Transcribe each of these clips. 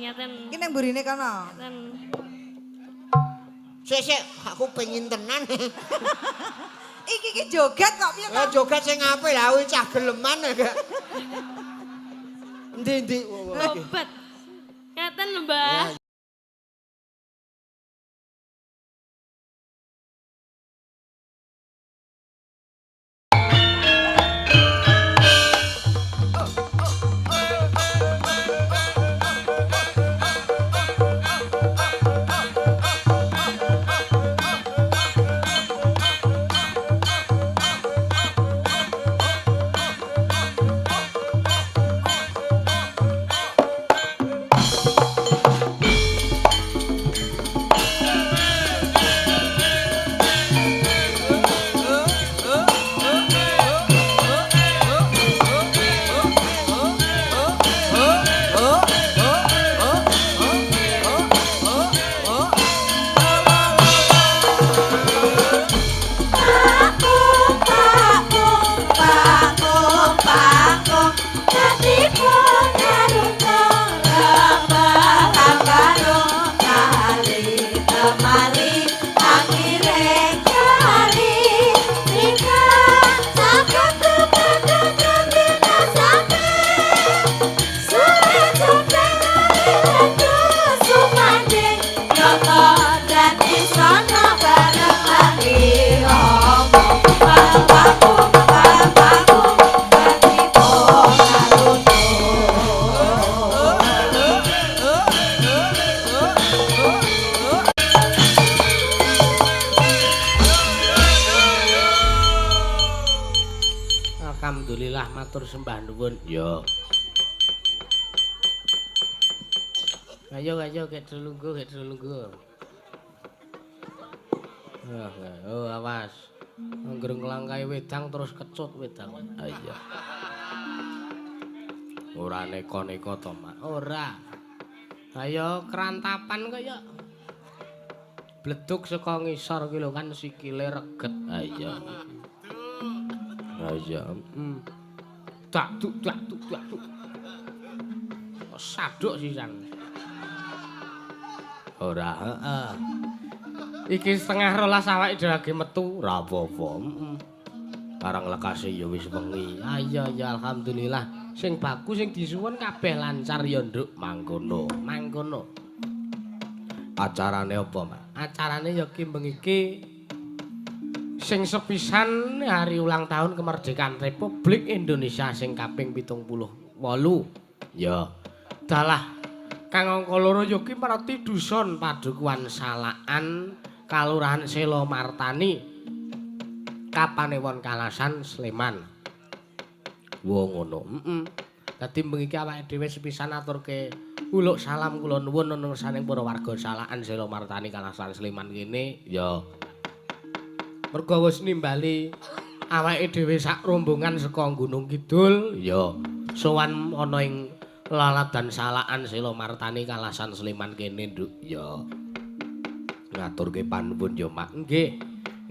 Ngeten. Iki nang mburine kono. Ngeten. Sik sik, aku pengin tenan. Iki ki joget kok piye Ya to? joget sing apik lah kuwi cah geleman ya. Endi endi. Tobat. Ngeten lho, Mbah. Alhamdulillah matur sembah nuwun. Ya. Ayo ayo gek lungguh, gek lungguh. Oh awas. Angger nglangkai wedang terus kecut wedang. Ha iya. Ora neko-neko to, Mak. Ora. Ayo kerantapan kaya bleduk saka ngisor ki lho kan sikile reget. Ha iya. Ha iya. Tak tuk tak tuk tak tuk. Saduk sisan. Ora, heeh. Iki 11:30 awake dhewe lagi metu, ora apa-apa. Heeh. Karang lekase ya wis wengi. Ayo ya alhamdulillah. Sing bagus sing disuwun kabeh lancar ya, Nduk. Mangkono, mangkono. Acarane apa, Mak? Acarane ya ki bengi iki sing sepisan hari ulang tahun kemerdekaan Republik Indonesia sing kaping 78. Ya. Dalah kang angka loro ya ki merti dusun Padukuhan Salakan, Kalurahan Selomartani, Kapanewon Kalasan, Sleman. Wo ngono. Heeh. Dadi bengi iki awake dhewe sepisan aturke uluk salam kula nuwun ngersaning para warga Salakan Selomartani Kalasan Sleman kene. Ya. Mergo wis nimbali awake dhewe sak rombongan saka Gunung Kidul, ya sowan ana ing Laladan Salakan Selomartani Kalasan Sleman kene, Nduk. Ya. Ngaturke panuwun ya, Mak. Nggih.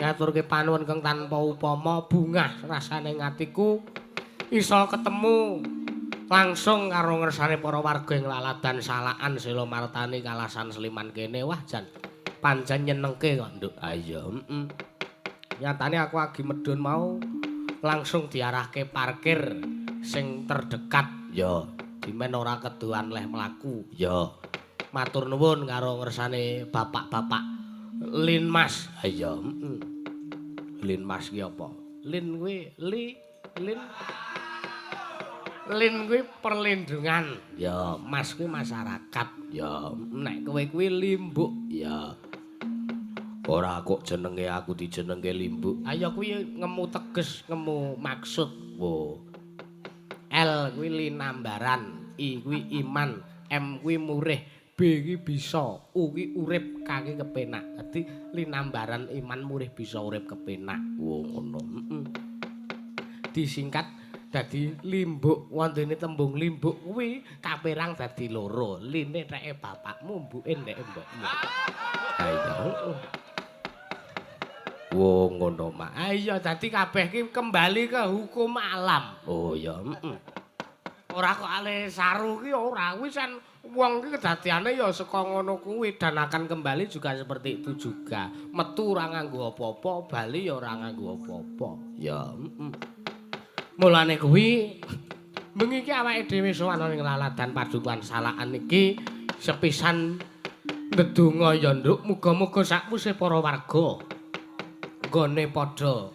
Ngaturke panuwun kang tanpa upama bungah rasane atiku iso ketemu langsung karo ngersane para warga ing Laladan Salakan Selomartani Kalasan Sleman kene. Wah, jan pancen nyenengke kok, Nduk. Ha iya, heeh. Nyatane aku agi medhun mau langsung diarahke parkir sing terdekat. Ya, dimen ora keduan leh mlaku. Ya. Matur nuwun karo ngersane bapak-bapak Linmas. Ha iya, heeh. Linmas ki apa? Lin kuwi li lin lin kuwi perlindungan. Ya, mas kuwi masyarakat. Ya, nek kowe kuwi limbuk. Ya. Ora kok jenenge aku dijenengke limbuk. Ayo kuwi ngemu teges, ngemu maksud. Wo. L kuwi linambaran, I kuwi iman, M kuwi murih, B kuwi bisa, U kuwi urip, K kuwi kepenak. Dadi linambaran iman murih bisa urip kepenak. Wo ngono. Heeh. Disingkat dadi limbuk. Wontene tembung limbuk kuwi kaperang dadi loro. Line teke bapakmu, mbuke ndeke mbokmu. Ha iya. Wo ngono, Mak. Ha iya, dadi kabeh ki kembali ke hukum alam. Oh iya, heeh. Ora kok ale saru ki ora, kuwi san Wong iki kedadiane ya saka ngono kuwi dan akan kembali juga seperti itu juga. Metu ora nganggo apa-apa, bali ya ora nganggo apa-apa. Ya, heeh. Mulane kuwi bengi iki awake dhewe sowan ning laladan padukuhan Salakan iki sepisan ndedonga ya Nduk, muga-muga sakwise para warga nggone padha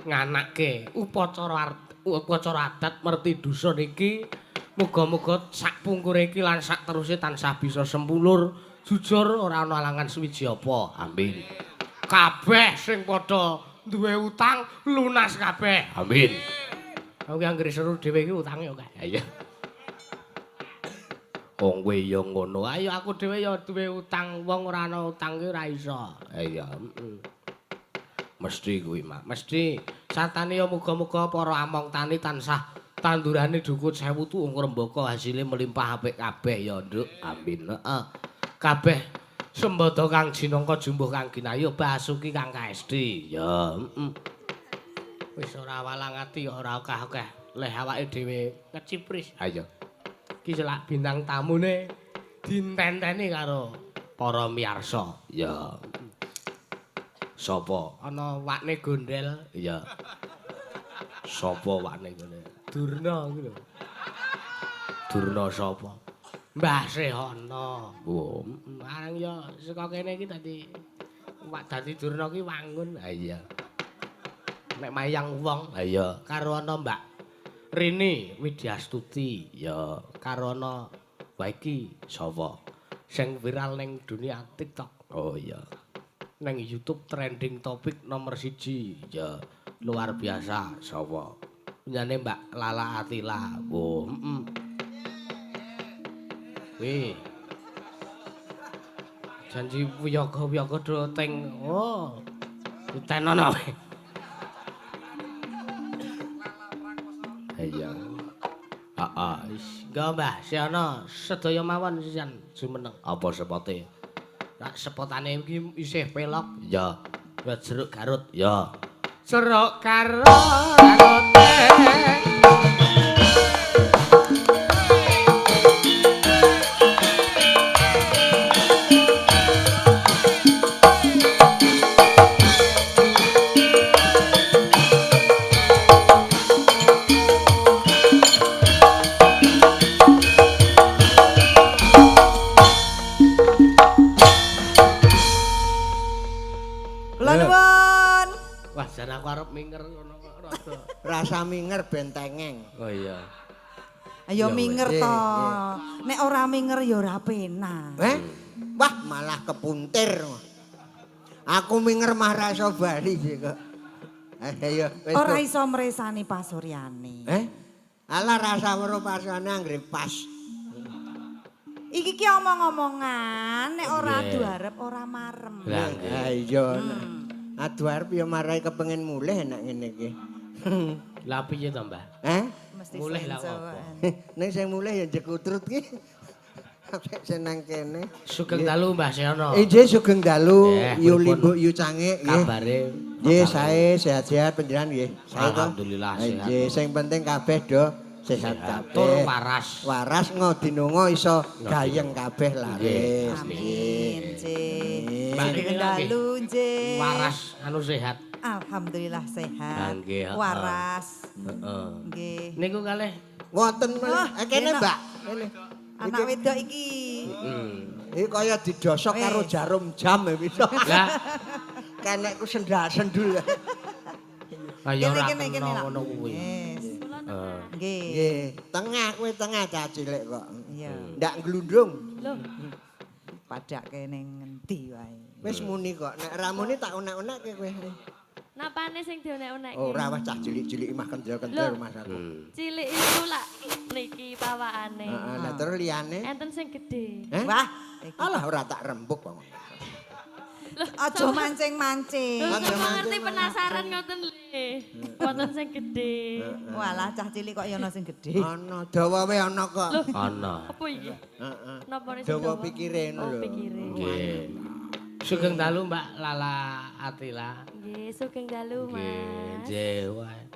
nganake upacara upacara adat merti dusun iki muga-muga sak pungkure iki lan sak teruse tansah bisa sempulur jujur ora ana alangan suwiji apa. Amin. Kabeh sing padha duwe utang lunas kabeh. Amin. Aku ki anggere seru dhewe iki utange akeh. Ha iya. Wong kowe ya ngono. Ayo aku dhewe ya duwe utang, wong ora ana utang ki ora iso. Ha iya. Mesti kuwi, Mak. Mesti. Satane ya muga-muga para among tani tansah tandurane dukut sewu tuung rembaka hasile melimpah apik kabeh ya, Nduk. Amin. Heeh. Kabeh sembada kang jinangka jumbuh kang ginayu basuki kang kaesti. Ya, heeh. Wis ora walang ati ora akeh-akeh. Leh awake dhewe ngecipris. Ha iya. Iki selak bintang tamune dintenteni karo para miyarsa. Ya. Sapa? Ana wakne gondel. Iya. Sapa wakne gondel? Durna kuwi lho. Durna sapa? Mbah Sehana. Oh, arang ya saka kene iki dadi wak dadi Durna ki wangun. Ha iya. Nek mayang wong, ha iya, karo ana Mbak Rini Widyastuti. Ya, karo ana wae iki sapa? Sing viral ning dunia TikTok. Oh iya. Neng YouTube trending topik nomor 1. Ya, luar biasa sapa? Punyane Mbak Lala Atila. Oh, heeh. Wih. Janji wiyaga-wiyaga do teng. Oh. Ditenono. Iya. Heeh, wis. Engko Mbah Sehana sedaya mawon sisan jumeneng. Apa sepote? Rak sepotane iki isih pelok. Ya. Ya jeruk Garut. Ya. Jeruk Garut. Rasa minger bentengeng. Oh iya. Ayo minger to. Nek ora minger ya ora penak. Eh? Wah, malah kepuntir. Aku minger mah ra iso bali sih kok. Ayo wis. Ora iso mresani pasuryane. Eh? Alah rasa weruh pasuryane anggere pas. Iki ki omong-omongan nek ora adu arep ora marem. Lah iya. Adu arep ya marai kepengen mulih enak ngene iki. Lah piye to, Mbah? Eh? Mulih lah apa? Ning sing mulih ya njekutrut ki. Senang kene. Sugeng dalu Mbah Sehana. Inggih sugeng dalu Yuli Mbok Yu Cangik nggih. Kabare? Nggih sae sehat-sehat panjenengan nggih. Sae to. Alhamdulillah sehat. Nggih sing penting kabeh do sehat kabeh. Tur waras. Waras ngodinonga iso gayeng kabeh laris. Amin. Nggih. Sugeng dalu nggih. Waras anu sehat. Alhamdulillah sehat. Nggih, waras. Heeh. Nggih. Niku kalih wonten kene Mbak. Kene. Anak wedok iki. Heeh. Iki kaya didosok karo jarum jam ya bisa. Lah kenekku sendal-sendul. Ayo ora kena ngono kuwi. Nggih. Nggih, tengah kowe tengah cah cilik kok. Iya. Ndak glundung. Lho. Padake ning ngendi wae. Wis muni kok. Nek ra muni tak unek-unekke kowe. Napane sing dionek-onekke? Ora wah cah cilik-cilik mah kendel-kendel rumah aku. Cilik iku lak niki pawakane. Heeh, lah terus liyane? Enten sing gedhe. Wah, alah ora tak rembug kok. Aja mancing-mancing. Aja ngerti penasaran ngoten lho. Wonten sing gedhe. Walah cah cilik kok ya ana sing gedhe. Ana dawa wae ana kok. Ana. Apa iki? Heeh. Napa sing dawa pikire ngono lho. Pikire. Nggih. Sugeng dalu Mbak Lala Atila. Nggih, sugeng dalu Mas. Nggih, wae.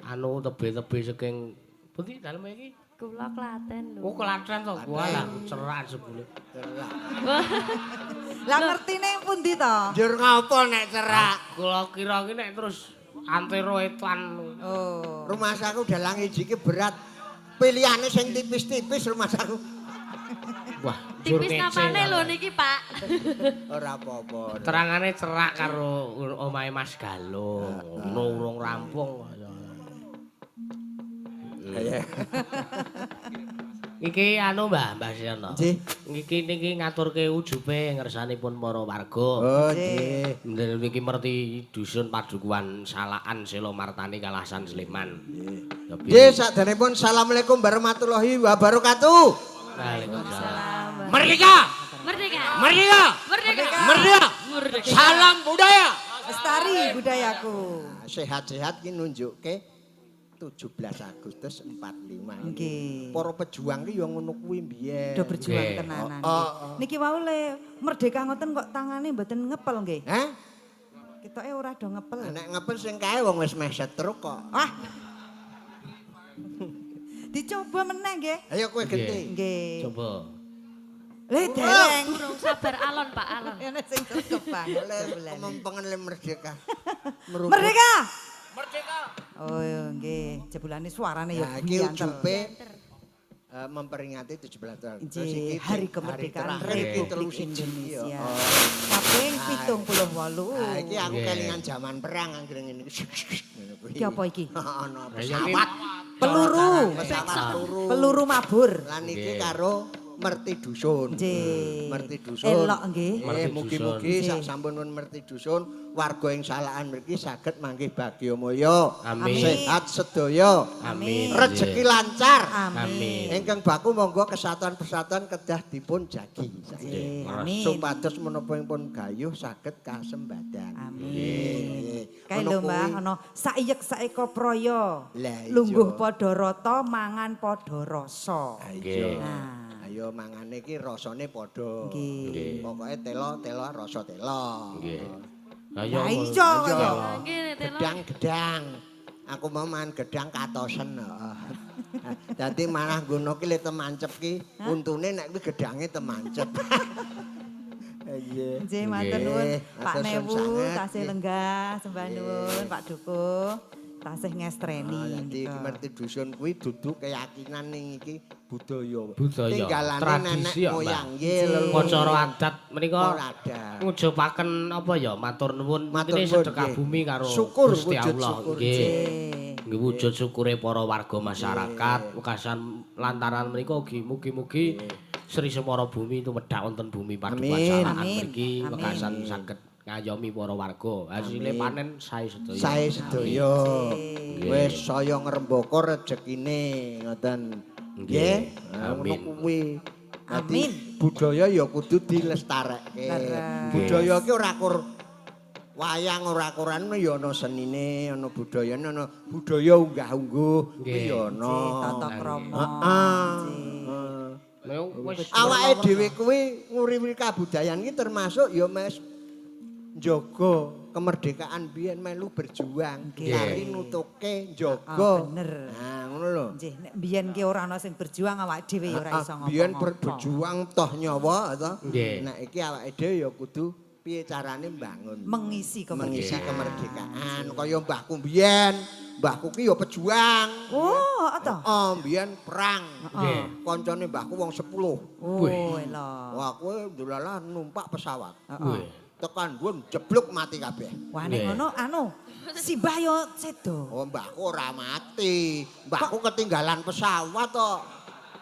Anu tebe-tebe saking pundi dalem iki? Kula Klaten lho. Oh, Klaten to. Wah, lah cerak jebule. Cerak. Lah ngertine pundi to? Njur ngopo nek cerak? Kula kira ki nek terus antero etan. Oh. Rumah saku dalang iji ki berat. Pilihane sing tipis-tipis rumah saku. Wah, njur Tipis ngece. napane lho niki, Pak. Ora apa-apa. Terangane cerak karo omahe Mas Galung. Ngono urung rampung. Iya. Iki anu Mbah, Mbah Siyono. Nggih. Iki niki ngaturke ujube ngersanipun para warga. Oh, nggih. Nggih niki merti dusun Padukuhan Salaan Selomartani Kalasan Sleman. Nggih. Nggih, sadanipun assalamualaikum warahmatullahi wabarakatuh. Waalaikumsalam. Merdeka! Merdeka. Merdeka! Merdeka. Merdeka! Merdeka. Salam budaya. Lestari budayaku. Sehat-sehat ki nunjukke 17 Agustus 45. Nggih. Para pejuang ki ya ngono kuwi mbiyen. Do berjuang Nggih. tenanan. Oh, oh. Niki wau le merdeka ngoten kok tangane mboten ngepel nggih. Hah? Ketoke ora do ngepel. Nek ngepel sing kae wong wis meh setruk kok. Wah. Dicoba meneh nggih. Ayo kowe genti. Nggih. Coba. Le dereng. Durung sabar alon, Pak, alon. Ana sing sregep banget Le jebulane. kemempengen le merdeka. Merubut. Merdeka. Merdeka. Oh iya, nggih, jebulane suarane ya Nah, iki buyanter. ujube memperingati 17 tahun. Terus Nggih, iki Hari Kemerdekaan hari terakhir iki Republik 31 Indonesia. ya. Kaping 78. Nah, iki aku Nggih. kelingan zaman perang anggere ngene iki. Ngono kuwi. Iki apa iki? Ana Lah, iya iki pesawat. Peluru. Pesawat peluru. Peluru mabur. Lan iki Nggih. karo merti dusun. Nggih. Merti dusun. Elok nggih. Merti Nggih, mugi-mugi dusun. sak sampunipun merti dusun warga ing Salaan mriki saged manggih bagya mulya. Amin. Sehat sedaya. Amin. Rezeki lancar. Amin. Ingkang baku monggo kesatuan persatuan kedah dipun jagi. Nggih, amin. Supados menapa pun gayuh saged kasembadan. Amin. Nggih. Kae Ngono lho Mbah, kuwi. ana saiyek saeka praya. Lah iya. Lungguh padha rata, mangan padha rasa. Ayo. Nah. Ayo mangane iki rasane padha. Nggih. Pokoke telo-telo rasa telo. Nggih. Lah Lah iya kaya. Nggih, telo. Gedang-gedang. Aku mau mangan gedang katosen. Heeh. Dadi malah ngono ki le temancep ki untune nek kuwi gedange temancep. Iya. Nggih, matur nuwun Pak Matur suwun Newu, sanget. tasih Nggih. lenggah, sembah nuwun Pak Dukuh, tasih ngestreni. Ah, dadi gitu. merti dusun kuwi dudu keyakinan ning iki budaya. Budaya, Tinggalane nenek tradisi ya, Mbah. moyang nggih leluhur. Upacara adat menika Ora ada. ngujupaken apa ya matur nuwun Matur intine nuwun, sedekah nggih. bumi karo Syukur, Gusti wujud Allah syukur. nggih. Nggih. Nggih wujud syukure para warga masyarakat wekasan lantaran menika ugi mugi-mugi Sri Semara Bumi tumedhak wonten bumi Padukuhan Amin. Salaan Amin. mriki Amin. wekasan saged ngayomi para warga. Hasile panen sae sedaya. Sae sedaya. Nggih. Wis saya ngrembaka rejekine ngoten. Nggih. Nah, ngono Amin. kuwi. Dadi Amin. budaya ya kudu dilestarekke. Leres. Budaya ki ora kur wayang ora kuran ya ana senine, ana budayane, ana budaya unggah-ungguh kuwi Nggih. ya ana. Nggih, tata krama. Heeh. Nggih. Heeh. Lha wis Awake dhewe kuwi nguri-uri kabudayan iki termasuk ya mes njaga kemerdekaan biyen melu berjuang, Nggih. kari nutuke njaga. Ah, bener. Nah, ngono lho. Nggih, nek biyen ki ora ana sing berjuang awake dhewe ya ora Ah, iso ngopo. Biyen berjuang toh nyawa to. Nggih. Nah, iki awake dhewe ya kudu piye carane mbangun mengisi mengisi kemerdekaan. kemerdekaan. Kaya mbahku biyen, mbahku ki ya pejuang. Oh, to. Oh, biyen perang. Nggih. Koncone mbahku wong 10. Oh, elok. Wah, kowe ndolalah numpak pesawat. Heeh. Tekan dhuwur jeblok mati kabeh. Wah, nek Nggih. ngono anu simbah yo sedo. Oh, mbahku ora mati. Mbahku ketinggalan pesawat kok.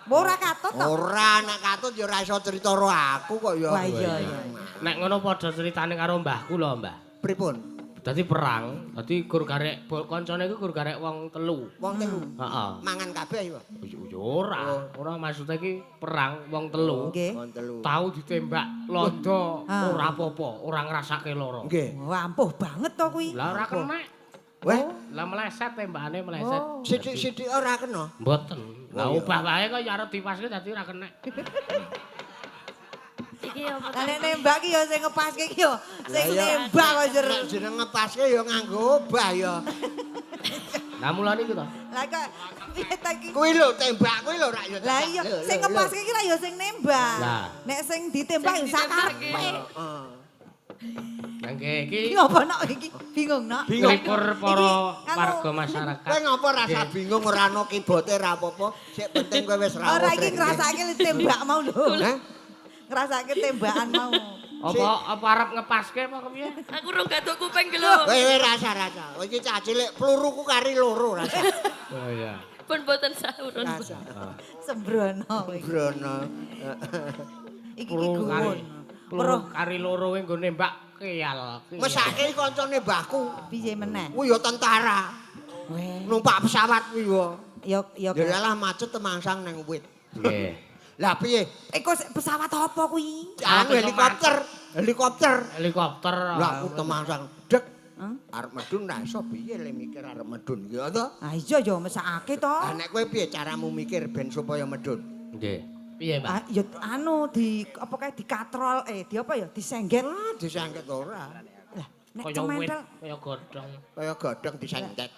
Ora katut to. Ora nek katut ya ora iso cerita karo aku kok ya. Wah, iya iya. Nek ngono padha critane karo mbahku lho, Mbah. Pripun? Dadi perang, dadi gur garek kancane iku gur garek wong telu. Wong telu. Heeh. Mangan kabeh ya. Yo ora, ora maksudnya iki perang wong telu. Nggih. Wong telu. Tau ditembak londo Ah. ora apa-apa, ora ngrasake lara. Nggih. Wah, ampuh banget to kuwi. Lah ora kena. Weh, Lah meleset tembakane meleset. Oh. sithik-sithik ora kena. Mboten. Lah Oh, iya. obah wae kok ya arep dipaske dadi ora kena. Iki apa? Lah nek nembak ki ya sing ngepaske ki ya sing Lah, iya. nembak kok jer. Nek jeneng ngepaske ya nganggo obah ya. Lah mula niku to. Lah kok Piye ta iki? Kuwi lho tembak kuwi lho rak ya. Lah iya, sing ngepaske iki ra ya sing nembak. Nek sing ditembak ya sakarepe. Heeh. Nggih iki Iki apa nok iki? Bingung nok. nglipur para Iki, warga masyarakat. Kowe ngopo rasa bingung ora ono kibote ra apa-apa, sik penting kowe wis rawuh. Ora iki ngrasake tembak mau lho. Hah? Ngrasake tembakan mau. Apa apa arep ngepaske apa kepiye? Aku rong gatuk kuping ki lho. Kowe kowe rasa-rasa. Iki cah cilik peluruku kari loro rasa. Oh iya. Pun boten saurun. Rasa. Sembrono kowe iki. Brono. Iki ki Peluru kari. gumun. Peluru kari loro kuwi nggo nembak keyal. Mesake kancane mbahku. Piye meneh? Kuwi ya tentara. Weh. Numpak pesawat kuwi yo. Ya ya. Ya lah macet temangsang nang wit. Nggih. Lah piye? Iku pesawat apa kuwi? Anu helikopter, helikopter. Helikopter. Lah aku temangsang dek. Arep medun ra iso piye le mikir arep medun ya to? Ah iya ya mesakake to. Lah nek kowe piye caramu mikir ben supaya medun? Nggih. Piye, Mbak? Ah ya anu di apa kae dikatrol di apa ya disengget. Ah, disangket ora. Lah nek Kaya wit, cementel kaya godhong. Kaya godhong disangket.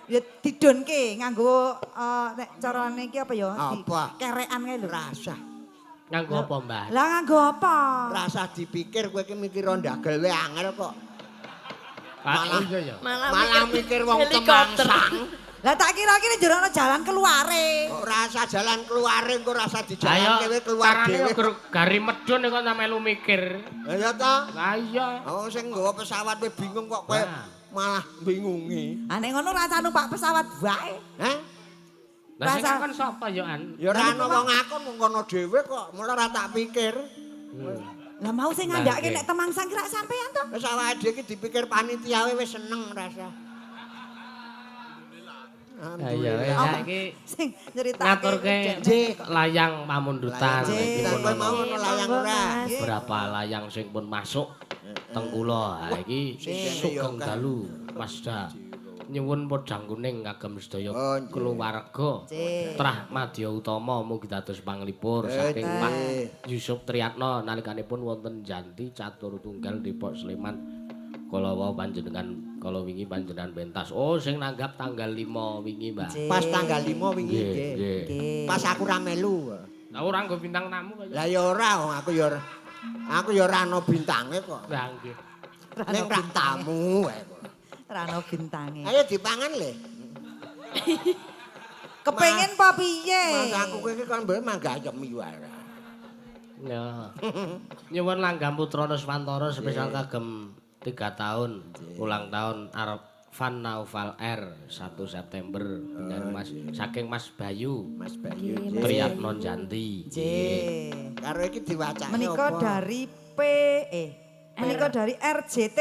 ya didonke nganggo nek carane iki apa ya di Apa? kerekan kae lho. Rasa. Nganggo apa, Mbak? Lah nganggo apa? Rasa dipikir kowe iki mikir ndagel wae angel kok. Malah iya ya. Malah mikir wong helikopter. temangsang. Lah tak kira iki njero ana jalan keluare. Kok rasa jalan keluare engko rasa Ayo, dijalanke kowe keluar carane dhewe. yo gari medun kok tak melu mikir. Lah ya ta? Lah iya. Oh sing nggawa pesawat kowe bingung kok kowe Nah. malah bingungi. Ah nek ngono rasa numpak pesawat wae. Hah? Lah sing Rasa- kon sapa yo an? Ya ora ana wong aku mung kono dhewe kok, mula ora tak pikir. Lah mau sing Lah, ngandhake nggih. nek temangsang kira sampean to. Wis awake dhewe iki dipikir panitia wae wis seneng rasa. Alhamdulillah. Apa? Iki Sing nyeritake ngaturke Nggih. layang pamundutan Nggih. iki pun Kowe ana mau ono layang ora? beberapa layang sing pun masuk teng kula. Ha iki sugeng dalu Mas Da. Nyuwun podang kuning kagem sedaya Oh, nggih. keluarga. Nggih. Trah Madya Utama mugi dados panglipur saking nggih. Pak Yusuf Triyatno nalikanipun wonten Janti Catur Tunggal Depok Sleman. Kala wau panjenengan kala wingi panjenengan pentas. Oh sing nanggap tanggal 5 wingi, Mbak. Nggih. Pas tanggal 5 wingi Nggih, nggih. nggih. Nggih. Pas aku ra melu. Lah ora nggo bintang tamu kaya. Lah ya ora wong aku ya ora. Aku ya ora ana bintange kok. Lah nggih. Ning ra tamu wae kok. Rano bintange. Ayo dipangan le. Kepengin apa piye? Mas aku kowe iki kon mbok manggayemi wae. Ya. Nyuwun langgam putra Nuswantara spesial kagem 3 tahun ulang tahun Arfan Naufal R 1 September dari Mas saking Mas Bayu Mas Bayu. Triyatno Janti. Nggih. Karo iki diwacake Menika apa? dari P menika dari RJT.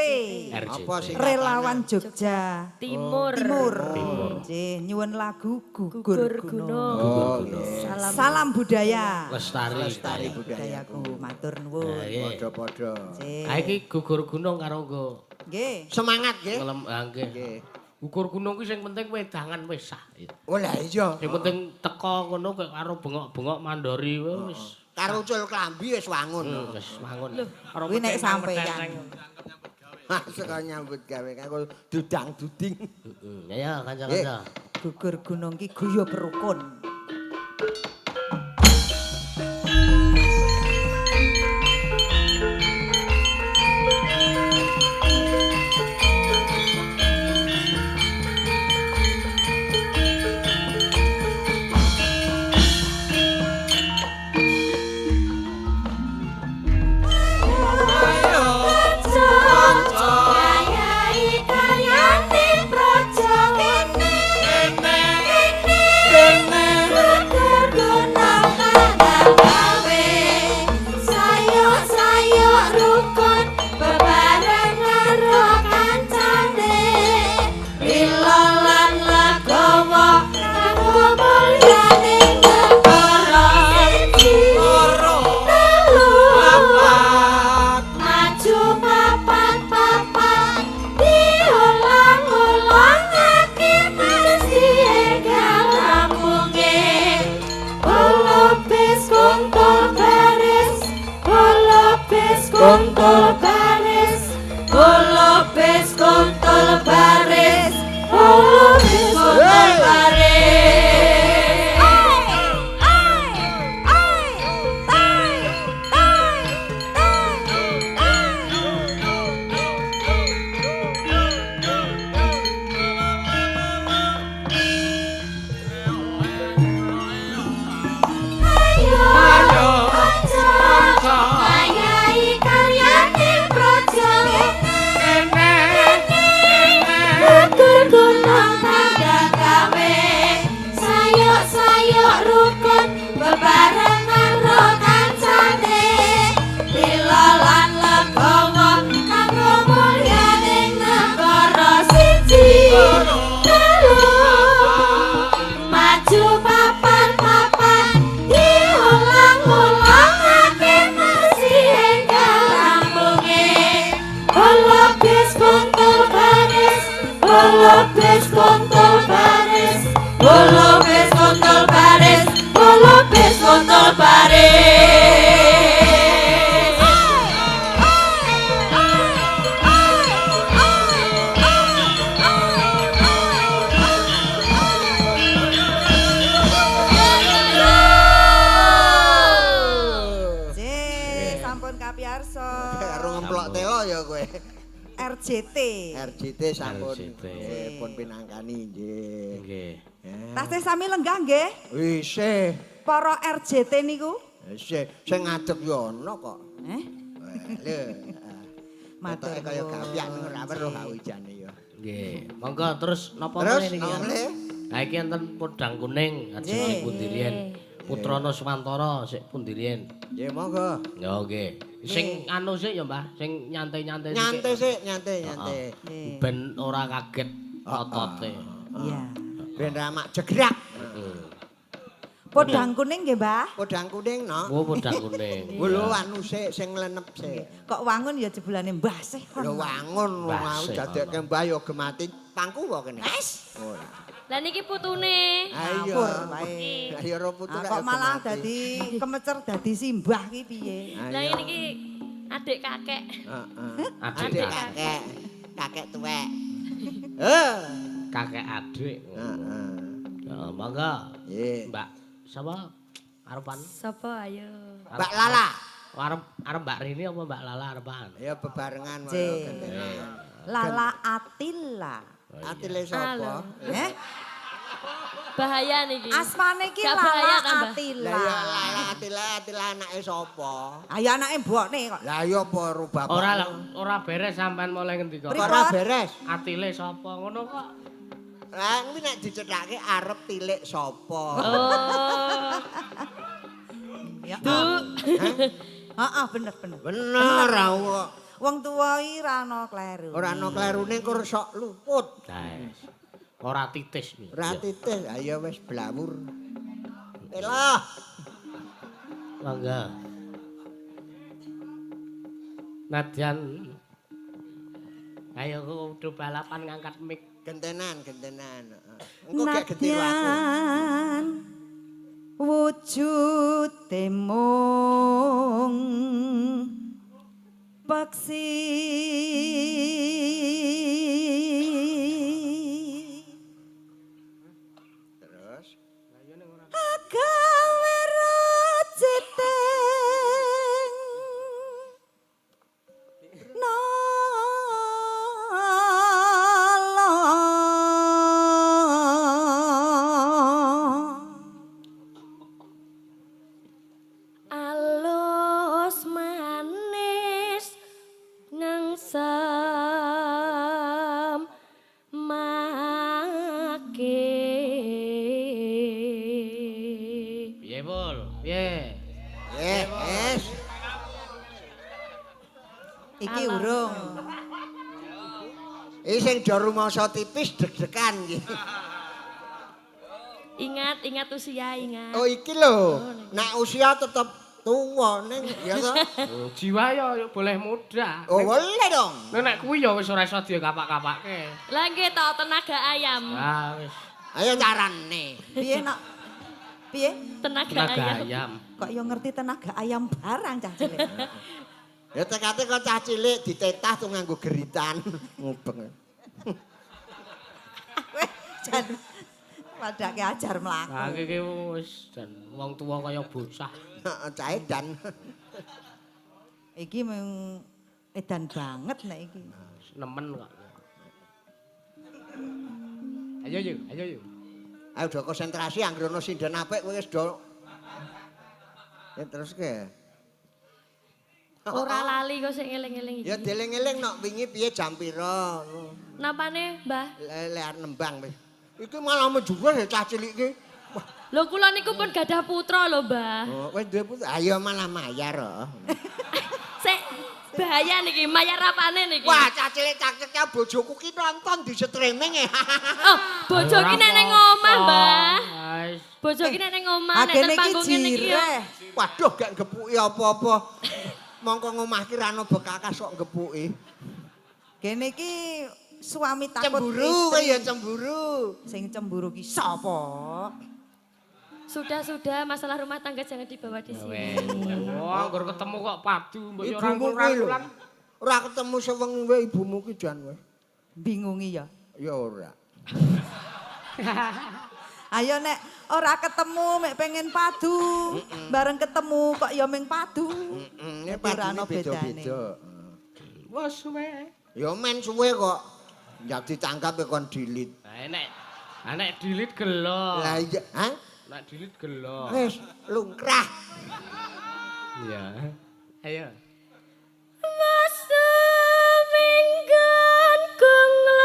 RJT. Apa sih? Relawan Jogja Timur. Timur. Timur. Nggih, nyuwun lagu Gugur Gugur Gunung. Gunung. Oh, nggih. Salam. Salam budaya. Lestari. Lestari budayaku. Budayaku matur nuwun. Nah, nggih. Padha-padha. Nggih. Ah iki gugur gunung karo nggo Nggih. Semangat nggih. ngelem ah, nggih. Nggih. Gugur gunung ki sing penting wedangan wis sah. Oh lah iya. Sing penting teko ngono kok karo bengok-bengok mandori wis. Karo ucul klambi wis wangun. Wis wangun. Karo Kuwi nek peteng- sampeyan. peteng. Masuk nyambut gawe aku dudang-duding. Heeh. Ya kanca-kanca. Gugur gunung ki guyub rukun. Maju papat-papat diulang-ulangake mesti galampunge. Bolopis kontol baris, bolopis kontol baris, bolopis kontol baris, bolopis kontol baris. Bolobes kontol baris, bolobes kontol baris, bolobes kontol baris. Nggih, sampun kapiyarsa. Karo ngemplok telo ya kowe. RJT. RJT sampun pun pinangkani nggih. Nggih. Tasih sami lenggah nggih. Isih. Para RJT niku. Isih sing ngadeg ya ana kok. Eh? Lho. Matur kaya gapyak ora weruh wijane ya. Nggih. Monggo terus napa meneh niki? Ha iki enten podang kuning ajeng pundi riyen. Putrana Swantara sik pundi riyen. Nggih monggo. Ya nggih. Sing anu sik ya Mbah, sing nyantai-nyantai sik. Nyantai sik, nyantai-nyantai. Ben ora kaget otote. Iya. Ben ramak jegrak. Podang kuning nggih, Mbah? Podang kuning, no. Oh, podang kuning. Lho anu sik sing nglenep sik. Kok wangun ya jebulane Mbah sih. Lho wangun mau dadekke Mbah ya gemati pangku wae kene. Wes. Ora. Lah niki putune. Ayo. Ayo ro putu kok malah dadi kemecer dadi simbah ki piye? Lah niki adik kakek. Heeh. Adik kakek. Kakek tuwek. Heh. Kakek adik. Heeh. Ya monggo. Nggih. Mbak sapa? Arepan? Sapa ayo? Mbak Lala. Arep Mbak Rini apa Mbak Lala arepan? Ya bebarengan wae. Lala Atila. Atile sapa? Eh? Bahaya niki. Asmane iki Lala Atila. Lah ya Lala Atila, Atila anake sapa? Ayo anake mbokne kok. Lah iya apa ro bapak? Ora ora beres sampean mulai ngendika. Ora beres. Atile sapa ngono kok. Lah kuwi nek dicethake arep tilik sapa? Oh. Ya. Bu. Heeh, bener bener. Bener aku kok. Wong tuwa iki ora ana kleru. Ora ana klerune kur sok luput. Ora titis. Ora titis. Ayo wis blawur. Elah. Mangga. Nadyan. Ayo kudu balapan ngangkat mic. Gentenan, gentenan. Engko gek getiru aku. Nadyan wujude mung peksi. Terus agawe rojiting nala. Alus manis ngangsem make. Piye, Pul? Piye? Yes. Iki urung. Iki sing do rumangsa tipis deg-degan iki. Ingat, ingat usia, ingat. Oh iki lho. Nek usia tetep tuwa ning ya to. Jiwa ya boleh muda. Oh boleh dong. Nek kuwi ya wis ora iso dikapak-kapake. Lah nggih to tenaga ayam. Ah wis. Ayo carane. Piye nak? Piye? Tenaga ayam. Kok ya ngerti tenaga ayam barang cah cilik. Ya tekate kok cah cilik ditetah tuh nganggo geritan ngubeng. Weh, jan padake ajar mlaku. Lah iki wis jan wong tuwa kaya bocah. Heeh, cah edan. Iki mung edan banget nek iki. Nemen kok. Ayo yuk, ayo yuk. Ayo do konsentrasi anggere ono sinden apik kowe wis do. Ya terus ke. Ora lali kok sing eling-eling iki. Ya dieling-eling nok wingi piye jam pira. Napane, Mbah? Lek arep nembang wis. Iki malah menjuweh ya cah cilik iki. Lho kula niku pun gadah putra lho, Mbah. Oh, wis duwe putra. Ayo malah mayar kok. Sik bahaya niki, mayar apane niki? Wah, cah cilik cah bojoku ki nonton di streaming e. Oh, bojo ki nek ning omah, Mbah. Bojo ki nek ning omah nek ten panggung ngene iki ya. Waduh, gak gepuki apa-apa. Mongko ngomah ki ra ono bekakas kok gepuki. Kene iki suami takut Cemburu kowe istri. Ya cemburu. Sing cemburu ki sapa? Sudah, masalah rumah tangga jangan dibawa di sini. Wah, nggur ketemu kok padu, mbok yo Ibumu kuwi lho. rangkul-rangkulan. Ora ketemu sewengi wae ibumu ki jan kowe. Bingungi ya. Ya ora. Ayo nek ora ketemu mek pengen padu, bareng ketemu kok ya meng padu. Heeh, ini Ora padune ana bedane. beda-beda. Wes suwe. Ya men suwe kok. Ya ditanggap ya kon delete. Lah nek ah, nek delete gelo. Lah iya, hah? Nek delete gelo. Wis lungkrah. Iya. Ayo. Masa minggan kung lana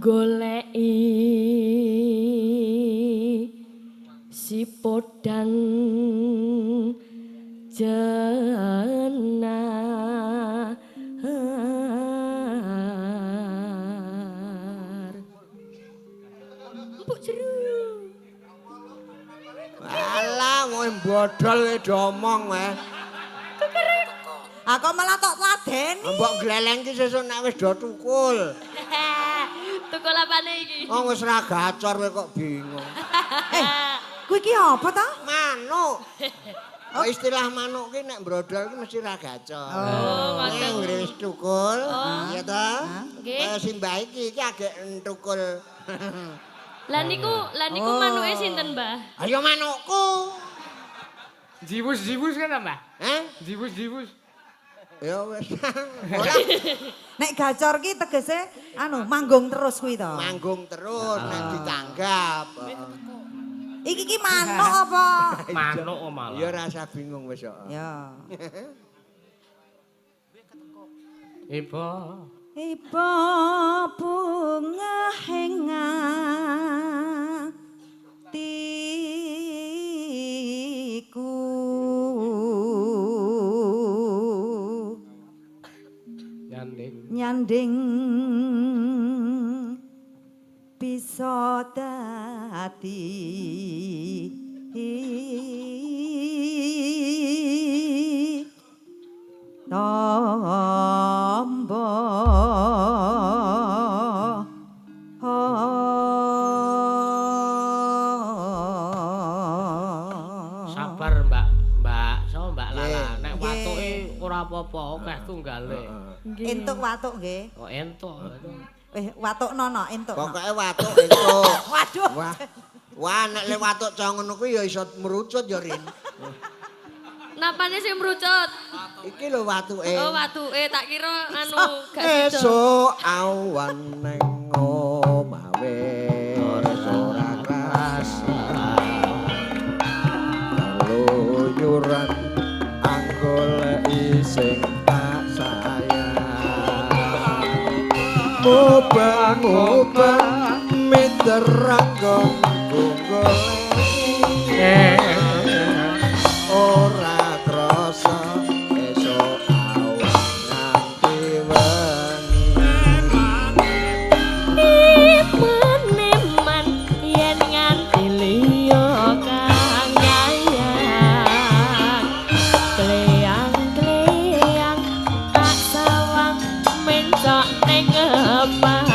goleki si podang jenar. Empuk jeru. Alah, kowe bodol kowe diomong kowe. Ah kok malah tok ladeni. Mbok gleleng ki sesuk nek wis do tukul. Tukul apane iki? Wong wis ra gacor kowe kok bingung. Eh, kuwi ki apa ta? Manuk. Oh, istilah manuk ki nek brodol ki mesti ra gacor. Oh, ngoten. Nek wis tukul, ya ta? Nggih. Eh, simbah iki iki agek tukul. Lah niku manuke sinten, Mbah? Ayo manukku. Jiwus-jiwus kan, Mbah? Hah? Jiwus-jiwus. Ya wis. Ora Nek gacor ki tegese anu manggung terus kuwi to. Manggung terus nek ditanggap. Iki ki manuk apa? Manuk kok malah. Ya rasa bingung wis kok. Ya. Ibu. Iba bunga ing atiku Nyanding. Nyanding bisa dadi tombo. Sabar, Mbak. Mbak, sapa Mbak Lala? Nek watuke ora apa-apa, akeh tunggale. Entuk watuk nggih. Oh, entuk. Eh, watuk nono entuk. No. Pokoke watuk entuk. Waduh. Wah. Wah, nek le watuk cah ngono kuwi ya iso merucut ya, Rin. Napane sing mrucut? Iki lho watuke. Oh, watuke tak kira anu gak sida. Esuk awan neng omah wis ora krasa. Keluyuran anggoleki sing tak sayang. Mubeng-mubeng miter anggonku goleki. Ora krasa esuk awan nganti wengi. Eman-eman yen nganti liya kang nyayang. Kleyang-kleyang tak sawang mencok ning ngepan.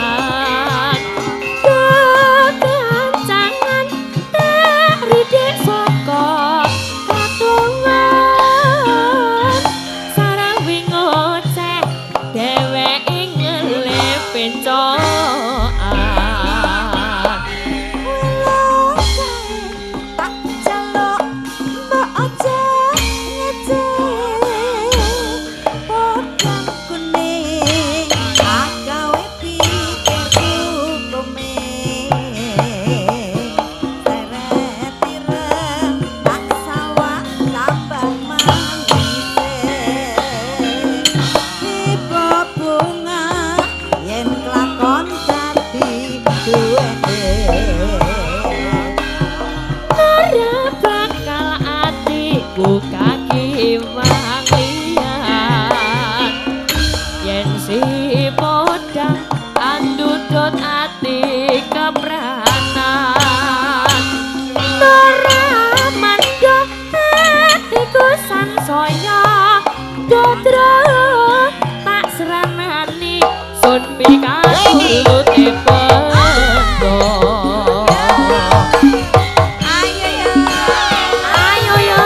Kekancangan tak ridik saka katungan. Sarawi ngoceh dheweke ngelih pencokan. Welo kae tak jaluk mbok aja ngece. Podang kuning agawe pikirku kuming. Seret ireng tak sawang tambah manise. Tiba bunga yen kelakon Pikat kulute pendo. Ayo ya. Ayo ya.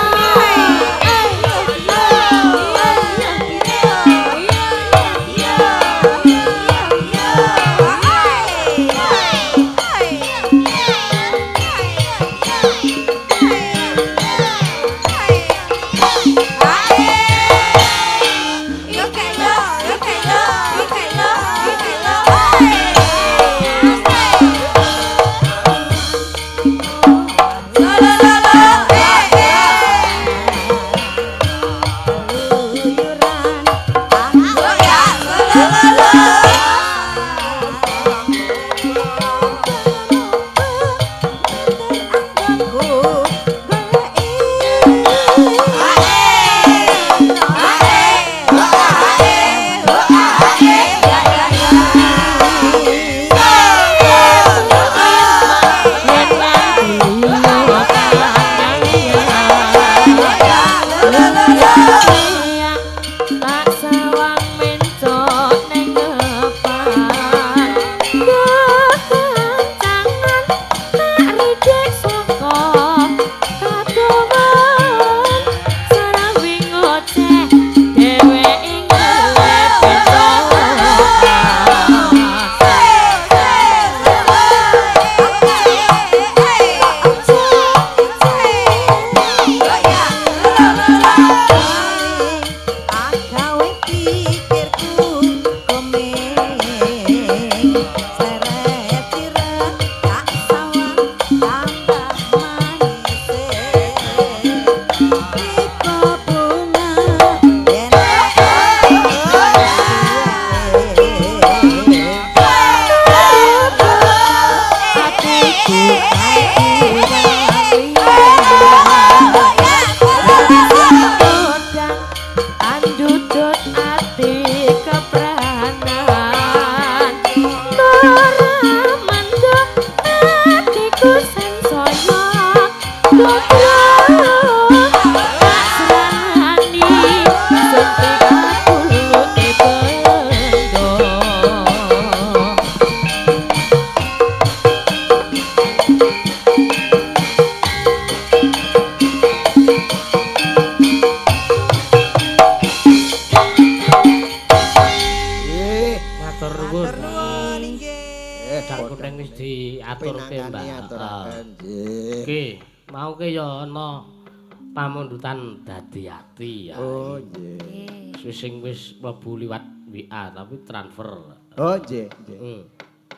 Tak sawang mencok neng depan. Kekencangan tak ridik saka kadowan. Sarawi ngoceh dheweke ngelep pencokan. Agawe pikirku komeng seret tirek tak sawang tambah manise tiba bunga yen Atiku godang andudut ati kepranan. Ora mendung atiku sansaya godhong. Tak serani suntik kulute bendo. Nggih. Matur nuwun. Matur nuwun inggih. Gedang kuning wis diaturke, Mbak. Pinangkani aturaken nggih. Oke, mau ke ya ana pamundutan dadi ati ya. Oh nggih. Wis sing wis mlebu liwat WA tapi transfer. Oh nggih, nggih.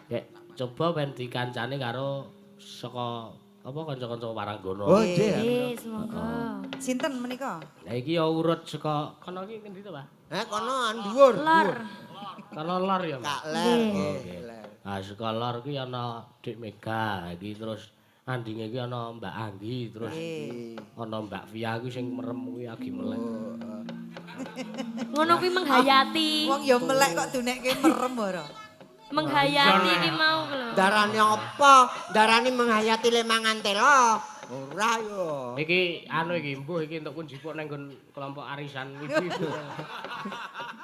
Kek coba ben dikancane karo saka apa kanca-kanca Waranggono. Oh nggih. Nggih, semoga. Sinten menika? Lah iki ya urut saka kono iki ngendi to, Pak? Eh kono dhuwur. Lor. Kono lor ya, Mas. Kak ler nggih, ler. Ah saka lor iki ana Dik Mega iki terus andinge iki ana Mbak Anggi terus ana Mbak Via kuwi sing merem kuwi agi melek. Ngono kuwi menghayati. Wong ya melek kok dunekke merem ora. Menghayati iki mau lho. Darane apa? Darane menghayati le mangan telo. Ora yo. Iki anu iki mbuh iki entuk kunjipuk nang nggon kelompok arisan ibu-ibu.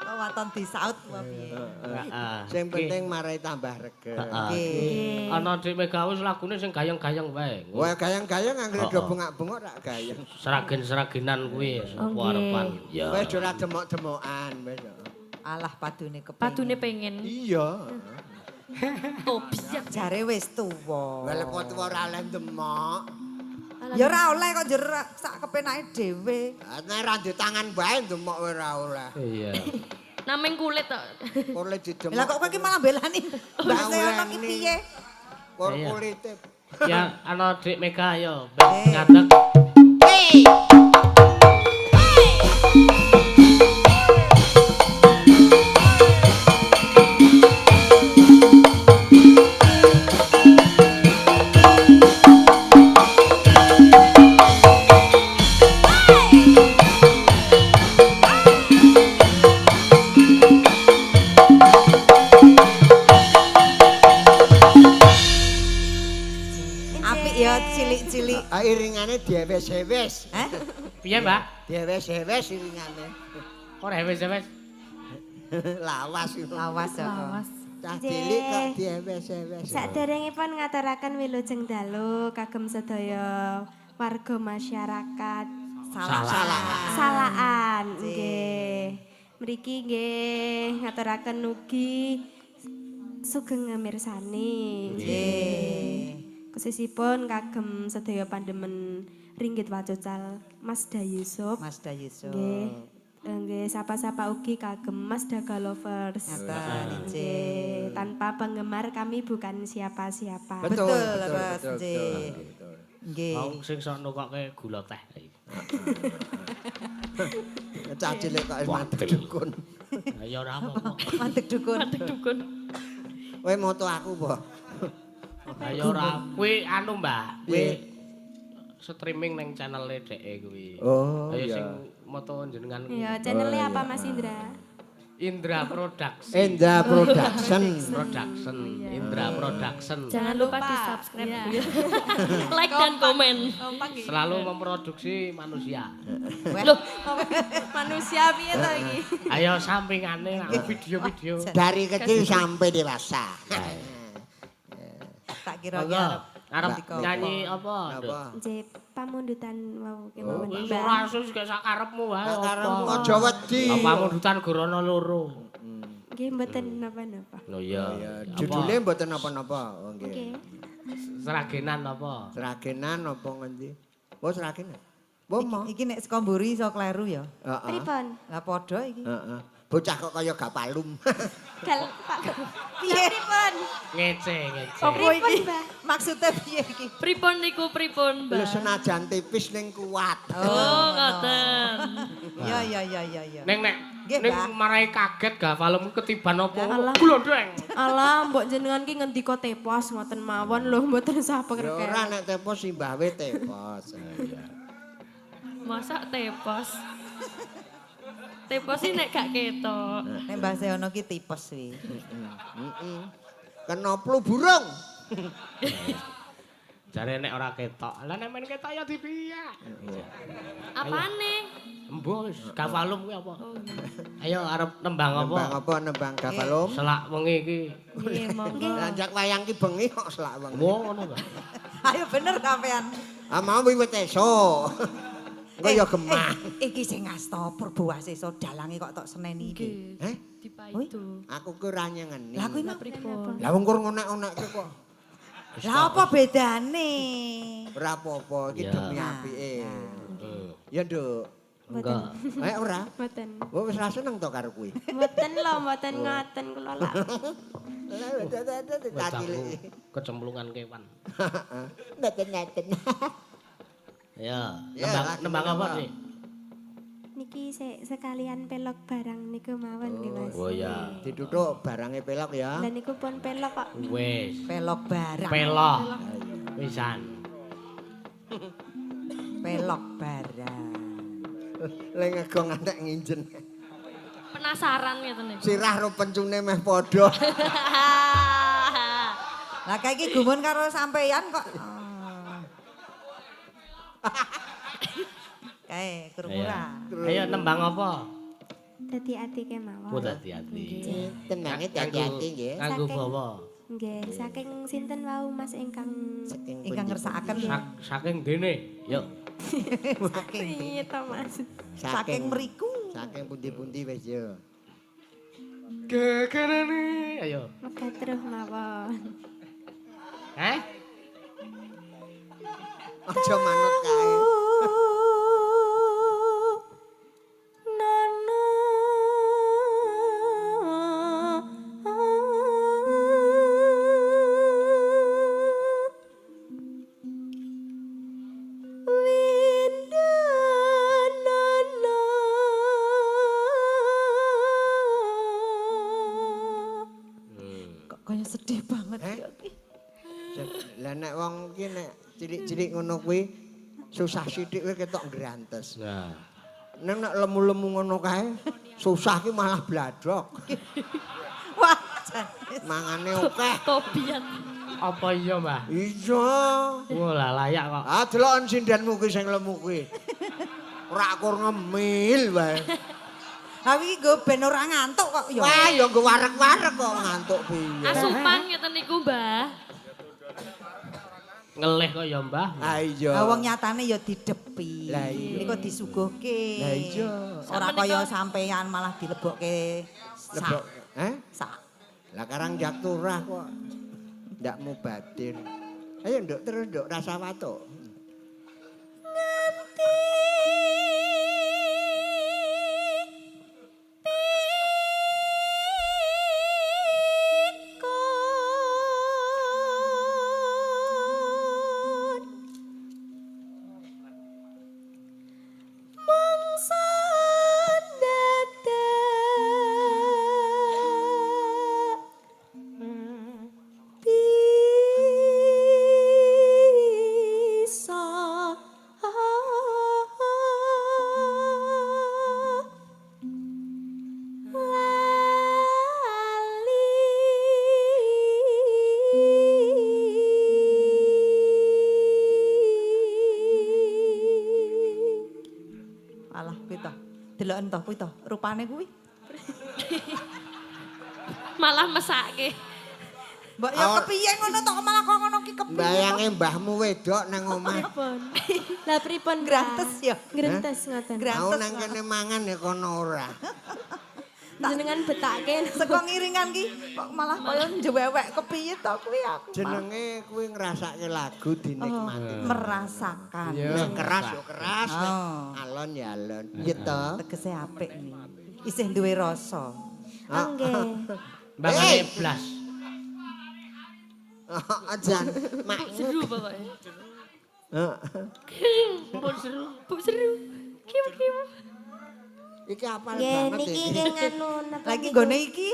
Kok waton disaut apa piye? Heeh. Sing penting marai tambah regeng. Heeh. Nggih. Ana Dik Mega wis lagune sing gayeng-gayeng wae. Wah gayeng-gayeng anggere do Heeh. bengak-bengok rak gayeng. Seragen-seragenan kuwi Oh, sapa nggih. arepan. Ya. Wis ora demok-demokan wis. Alah padune kepengin. Padune pengen. Iya. Gobiak. Jare wis tuwa. Lah lek tuwa ora oleh demok. Ya ora oleh kok njur sak kepenake dhewe. Nek ra ndek tangan bae demok ora oleh. Iya. Nameng kulit tok. Kulit didemok. Lah kok kowe iki malah belani Mbak Seono ki piye? Kur Iya. kulite. Ya ana Dik Mega yo ben ngadeg. Hey. Apik ya cilik-cilik. Ah, iringane diewes-ewes. Hah? Piye, Mbak? Diewes-ewes iringane. Ora ewes-ewes. Lawas iku. Lawas ya. kok. Lawas. Cah cilik kok diewes-ewes. Saderengipun ngaturaken wilujeng dalu kagem sedaya warga masyarakat Salah. Salaan nggih. Mriki nggih ngaturaken ugi sugeng ngamirsani. Nggih. Khususipun kagem sedaya pandemen Ringgit Wacucal Mas Da Yusuf. Mas Da Yusuf. Nggih. Nggih, sapa-sapa ugi kagem Mas Daga Lovers. Ngaten, Nggih, tanpa penggemar kami bukan siapa-siapa. Betul, Betul, betul, Mas, betul, nggih. betul, betul. Nggih. Wong sing sok nukokke gula teh. Cah cilik kok wis mandek dukun. Ya ora apa-apa. Mandek dukun. Mandek dukun. Kowe moto aku, Po. Ayo ora kuwi anu, Mbah. Kuwi streaming nang channel-e dheke kuwi. Oh, Ayo iya. sing moto jenengan kuwi. Ya, channelnya apa Mas Indra? Indra Production. Indra Production. Production. Indra Production. Jangan lupa di-subscribe. Like dan komen. Selalu memproduksi manusia. Loh, Manusia piye to iki? Ayo sampingane lah video-video. Dari kecil sampai dewasa. Tak kira ki Monggo. arep Arep nyanyi apa? Apa? Nggih, pamundutan wau kemawon. Wis Mbah. ora sus gak sakarepmu wae. Sakarepmu aja wedi. Apa pamundutan gorono loro. Nggih, mboten napa-napa. Lho iya. Judule mboten napa-napa. Oh nggih. Nggih. Seragenan apa? Seragenan apa ngendi? Oh seragenan. Oh mo. Iki nek saka mburi iso kleru ya. Heeh. Pripun? Lah padha iki. Heeh. Bocah kok kaya gak palum. Gal Pak. Piye? Pripun? Ngece, ngece. Apa Pripun, iki? Mbah? Maksudnya piye iki? Pripun niku pripun, Lho Mbah? senajan tipis ning kuat. Oh, ngoten. Ya ya ya ya ya. Neng nek Nggih, ning Mbah. marai kaget gak palem ketiban apa? Alah. Glondeng. Alah, mbok jenengan ki ngendika tepos ngoten mawon lho, mboten usah Ya ora pengertian. nek tepos simbahe tepos. Masa tepos? Tepos sih nek gak ketok. Nek Mbah Sehono ki tipes kuwi. Heeh. Kena flu burung. Jare nek ora ketok. Lah nek men ketok ya dipiye? Apane? Embuh wis gafalum kuwi apa? Ayo arep nembang apa? Nembang apa nembang gafalum? Selak wengi iki. Nggih, monggo. Lanjak wayang ki bengi kok selak wengi. Wo ngono ta. Ayo bener sampean. Ah mau wiwit esuk. Engko ya gemah. Iki sing ngasta Purbowaseso dalange kok tok seneni iki. Heh, Dipaido. aku ki ora nyengeni. Lah kuwi mah Pripun? Lah wong kur ngonek-onekke kok. Lah apa bedane? Ora apa-apa iki Ya. demi apike. Ya, Nduk. Enggak. Eh ora. Mboten. Wah wis ra seneng to karo kuwi. Mboten lho, mboten ngoten kula lak. Lah Wis aku kecemplungan kewan. Mboten-mboten. Ya, Ya, nembang lagi nembang apa nembang. sih? Niki sekalian pelok barang niku mawon nggih, Mas. Oh ya. Ditutuk barange pelok ya. Lah niku pun pelok kok. Wis. Pelok barang. Pelok. Wisan. Pelok barang. Le ngegong antek nginjen. Penasaran ngeten niku. Sirah ro pencune meh padha. Lah kayak iki gumun karo sampeyan kok. Kae krungu ra. Ayo nembang apa? Dadi ati kemawon. Oh dadi ati. Tenange dadi-ati nggih. Nganggo bawa. Nggih, saking sinten wau Mas ingkang Ingkang ngersakaken Saking dene. Yuk. saking piye to Mas? saking mriku. Saking pundi-pundi wis yo. Gegerane. Ayo. Megatruh mawon. Heh? Aja manut kae. Nana Windanana. Kok kaya sedih banget Eh? ya iki. Lah nek wong ki nek cilik-cilik ngono kuwi susah sithik kuwi ketok grantes. Nah. Nek nek lemu-lemu ngono kae susah ki malah bladok. Wah, jan. Mangane akeh. Tobiat. Apa iya, Mbah? Iya. Wah, lah layak kok. Ah deloken sindenmu kuwi sing lemu kuwi. Ora kur ngemil wae. Lah iki nggo ben ora ngantuk kok ya. Wah, ya nggo warek-warek kok ngantuk piye. Asupan ngeten niku, Mbah. Ngelih kok ya, Mbah. Ah iya. Lah wong nyatane ya didepi. Lah iya. Niku disuguhke. Lah iya. Ora kaya sampean malah dilebokke Lebok. sak. Eh? Sak. Lah karang ndak turah kok. Ndak mubadir. Ayo nduk terus nduk rasa watuk. Nganti pikun mangsa dadak bisa lali. Alah kuwi to. Deloken to kuwi to, rupane kuwi. Malah mesake. Mbok ya kepiye ngono to malah kok ngono ki kepiye. Bayange mbahmu wedok nang omah. Pripun? Lah pripun? Grantes ya. Grantes ngoten. Aku nang kene mangan ya kono ora. Jenengan betake. Saka ngiringan ki kok malah kaya njewewek kepiye to kuwi aku. Jenenge kuwi ngrasake lagu dinikmati. Merasakan. Nek keras ya keras, nek Oh. alon ya alon. Iya to. Tegese apik iki. Isih duwe rasa. Oh nggih. Mbangane blas. Ajan mak Seru pokoknya. Heeh. Bu seru, bu seru. Kiu kiu. Iki apal Nggih banget niki iki. nggih nganu napa Lagi niku? nggone iki.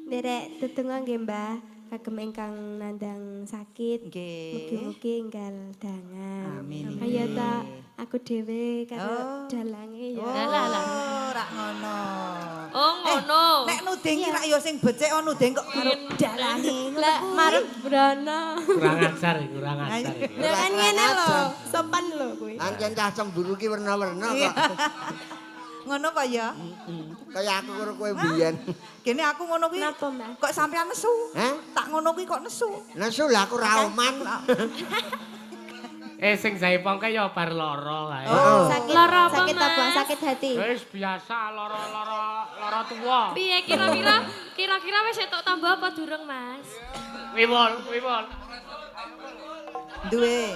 Nderek tetungga nggih Mbah, kagem ingkang nandang sakit. Nggih. Mugi-mugi enggal dangan. Amin. Ayo ta aku dhewe karo Oh. dalange ya. Oh, Lah, lah. rak ngono. Oh ngono. Nek nuding ki rak ya sing becik oh nuding kok karo dalange. Lah marep brana. Kurang ajar, kurang ajar. iki. Lah kan ngene lho, sopan lho kuwi. Ancen cah cemburu ki werna-werna kok. Ngono apa ya? Kaya aku karo kowe biyen. Gene aku ngono kuwi. Napa, Mbah? Kok sampean nesu? Hah? Tak ngono kuwi kok nesu. Nesu lah aku ra oman. Eh sing jaipong kae ya bar lara kae. Oh. Sakit Lara apa, sakit apa? Mas? Sakit hati. Wis biasa lara-lara lara tuwa. Piye kira-kira wis entuk tambah apa durung, Mas? Wiwol, wiwol. Duwe.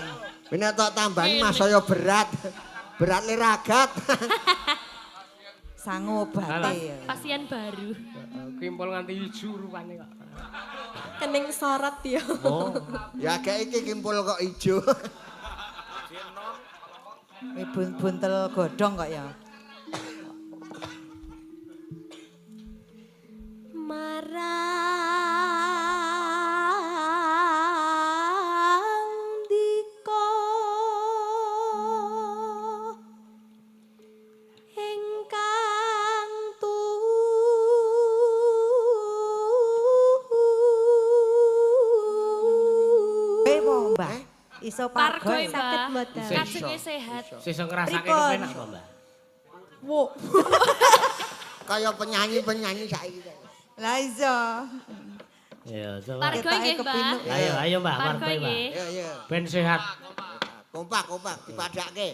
Nek tok tambahan mas saya berat. Berat liragat. Sangu obate. Pasien baru. Kimpul nganti ijo rupane kok. Kening sorot ya. Oh. Ya gak iki kimpul kok ijo. Buntel godhong kok ya. Marang dika ingkang tuhu. Eh, po, Mbah. Iso Pargo, pargo. Mbah. Saged mboten? Kajenge sehat. Sesuk ngrasake Pripun? kepenak kok, Mbah. Wo. Kaya penyanyi-penyanyi saiki. Lah iso. Ya, coba. Pargo Ketoke nggih, Mbah. kepinuk. Ayo, ayo Mbah, Pargo pargo Mbah. nggih. Iya, iya. Ben sehat. Kompak, kompak, dipadake.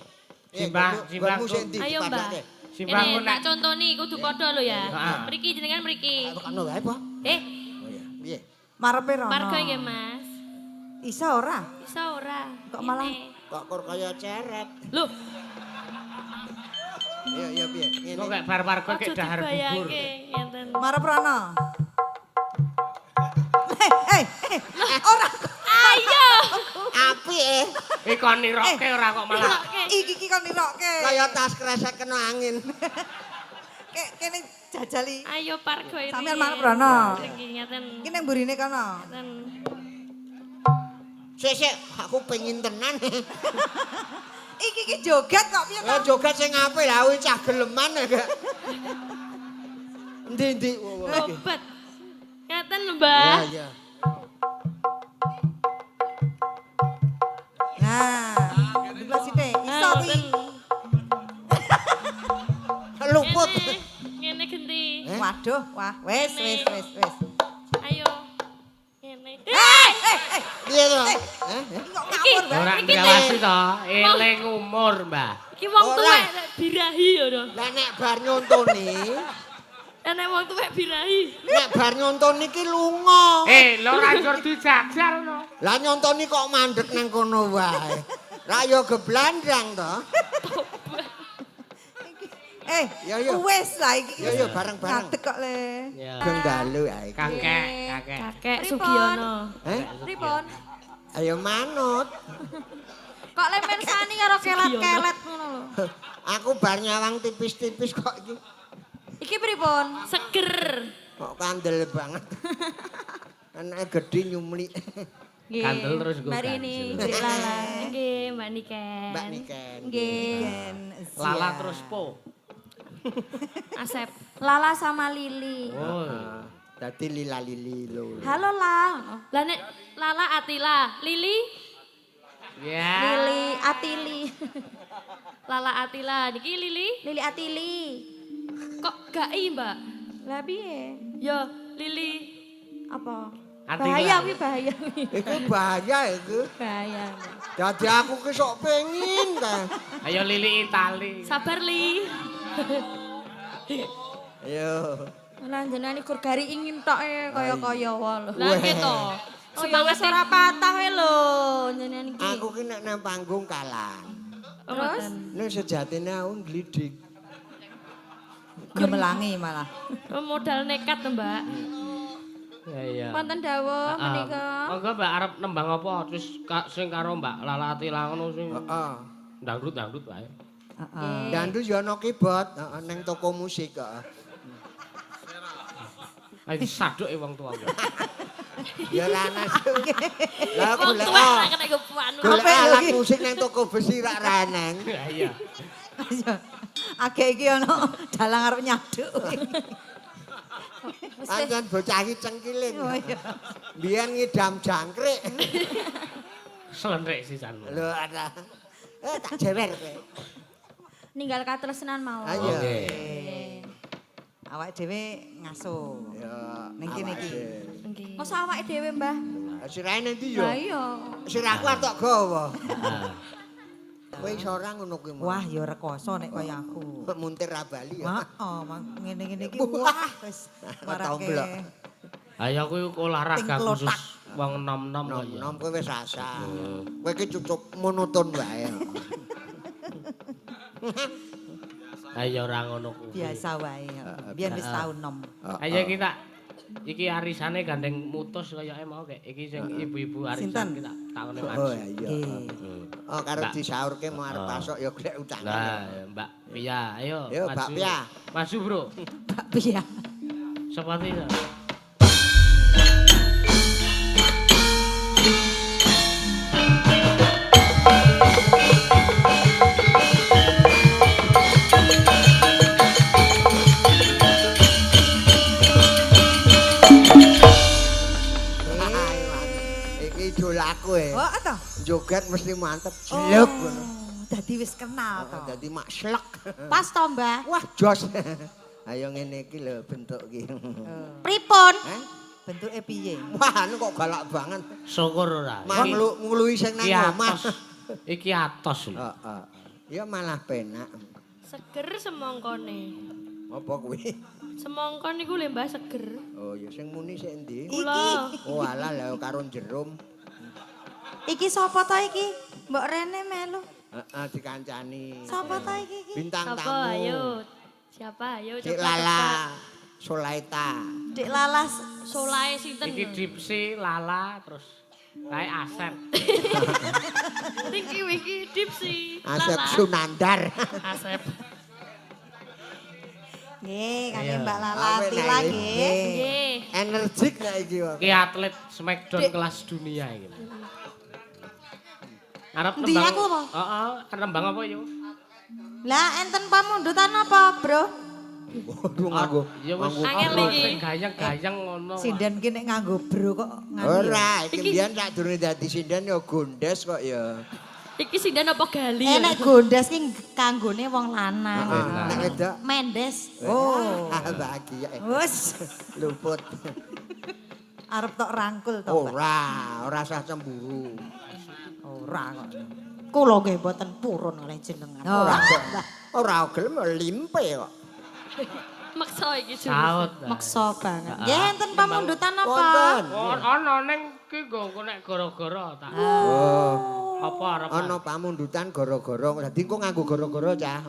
Simbah, simbah. Nggonmu sing ndi Ayo, Mbah. dipadake? Simbah Ini ku tak nek contoni kudu padha lho ya. Heeh. Mriki jenengan mriki. Kono wae, Pak. Eh, Oh iya, piye? Marepe rono. pargo nggih, Mas. Iso ora? Iso ora? Kok malah- Ngene. Kok kur kaya ceret. Loh, Iya, iya piye? Ngene. kok kayak bar pargo aja kayak dahar bubur. dibayangke ngeten. Marep rono. Eh, eh, eh, ora. Ayo. Apik eh. Eh kon niroke ora kok malah. Iki iki kon nirokke. Kaya tas kresek kena angin. Kek kene jajali. Ayo pargo ini. Sampeyan marep rono. Nggih ngeten. Iki nang mburine kono. Ngeten. Sik, sik, aku pengin tenan. Iki iki joget kok piye Lah to? joget sing apik lah kuwi cah geleman ya gak. Endi endi. Obat. Ngeten lho, Mbah. Iya, iya. Nah, diblas sithik. Iso Ah, kuwi. ngoten. Luput Waduh, wah, wis wis wis wis. Ayo. Ngene. Piye to? Heh? Iki kok ngawur wae. Ora Iki ngawasi to, eling umur, Mbah. Iki wong Ora. tuwek nek birahi ya to. Lah nek bar nyontoni, Nek wong tuwek birahi. nek bar nyontoni ki lunga. Eh, lho ora njur dijajal no. Lah nyontoni kok mandek nang kono wae. Ra yo geblandang to. Eh, Ya, ya. wis lah iki. Ya, ya, bareng-bareng. Ngadeg kok le. Ya. Geng dalu ae. Kakek, kakek. Kakek Sugiono. Heh? Pripun? Ayo manut. Kok le mirsani karo kelet-kelet ngono lho. Aku bar nyawang tipis-tipis kok iki. Iki pripun? Seger. Kok kandel banget. Anake gedhe nyumlik. Nggih. Kandel terus nggo Mbak Rini, ganjel. Dik Lala. Nggih, Mbak Niken. Mbak Niken. Nggih. Lala terus po. Asep. Lala sama Lili. Oh. Dadi lila lili lho. Halo Lal. Lah nek Lala Atila, Lili, Ya. Lili Atili. Lala Atila. Niki Lili Lili Atili. kok gak i, Mbak? Lah piye? Ya, Lili. Apa? Atila. Bahaya kuwi bahaya kuwi. Iku bahaya iku. Bahaya. Dadi aku ki sok pengin ta. Ayo Lili Itali. Sabar, Li. Ayo. Lah jenengan iku gari ingin tok e kaya-kaya wae lho. Lah nggih to. Oh ya wis ora patah wae lho jenengan iki. Aku ki nek nang panggung kalah. Terus Nek sejatine aku nglidik. Gemelangi malah. Modal nekat to, Mbak. Ya iya. wonten dawuh menika. Monggo Mbak arep nembang apa terus sing karo Mbak Lala Atila ngono sing Heeh. dangdut-dangdut wae. Heeh. Dandut yo ana keyboard, heeh, nang toko musik heeh. Ayo disaduke wong tuwa. Ya ora ana. Lah Wong golek tuwek ora kena anu. golek Apik lho alat iki. musik nang toko besi rak ra eneng. Ya iya. Agek iki ana dalang arep nyaduk. Pancen bocah iki cengkiling. Oh iya. Biyen ngidam jangkrik. Selenrik sisan. Lho ada. Eh tak jewer kowe. Ninggal katresnan mawon. Ayo. Oke. Awak dhewe ngaso. Ya Ning kene iki. Nggih. Masa awake dhewe, Mbah? Sirahe ning ndi yo? Lah iya. Sirahku arep tok gawa. Ah. Kowe iso ora ngono kuwi. Mon? Wah, ya rekoso nek kaya aku. Kok muntir ra bali ya. Heeh, ngene-ngene iki wah wis Ketomblok. marake. Ayo kuwi olahraga Ting khusus wong enom-enom kok ya. Nom-nom kowe wis rasa. Kowe iki cukup monoton wae. Ayo ora ngono kuwi. Biasa wae. Biyen wis tau nom. Ayo kita iki arisane gandeng mutus kayake mau kek. Iki sing ibu-ibu arisan Sinten? kita takone Oh maju. iya. Nggih. Oh karo Mbak. disaurke mau arep pasok ya golek utangan. Lah, Mbak Pia, ayo Ayo, Mbak Pia. Maju, Bro. Mbak Pia. Seperti itu. Iki idolaku e. Oh, toh. Joget mesti mantep jelek ngono. Oh, dadi wis kenal to. Dadi mak slek. Pas to, Mbah. Wah, jos. Ayo ngene iki lho bentuk iki. Pripun? Heh? Bentuke piye? Wah, anu kok galak banget. Syukur ora. Manglu ngluwi sing Iki nang omah. atos. Iki atos lho. Heeh. Ya malah penak. Seger semongkone. Apa kuwi? Semongko niku lho Mbah seger. Oh ya sing muni sik endi? Kula. Oh alah lah karo jerum. Iki sapa to iki? Mbok Rene melu. Heeh dikancani. Sapa to iki iki? Bintang Sapa tamu. ayo? Siapa ayo Cik coba Lala tebak. Solaita. Dik Lala Solae sinten? Iki Dipsi, Lala, terus kae Asep. Iki wiki Dipsi. Asep Lala. Sunandar. Asep. Nggih, kali Ayo. Mbak Lala Apik, Tila nek nggih. Nggih. Energik nek iki kok. Iki atlet Smackdown kelas dunia iki. Arep Endi nembang. aku apa? Heeh, arep nembang apa yo? Lah enten pamundutan apa, Bro? Waduh nganggo. Ya wis nganggo Angel bro, iki. sing gayeng-gayeng ngono. Sinden ki nek nganggo bro kok nganggo. Ora, iki mbiyen sak durunge dadi sinden ya gondes kok ya. Iki sinden apa gali? Nek gondes ki kanggone wong lanang. Nek wedok. Mendes. Oh, bahagia. Wes, Luput. Arep tok rangkul to, Mbak. Ora, ora usah cemburu. Ora kok. Kula nggih mboten purun oleh jenengan. Ora. Ora gelem limpe kok. Maksa iki jurus. Saut. Meksa banget. Nggih enten pamundutan apa? Wonten. Ana ning ki nggo nek gara-gara tak. Oh. Apa arep? Ana pamundutan gara-gara. Dadi engko nganggo gara-gara cah.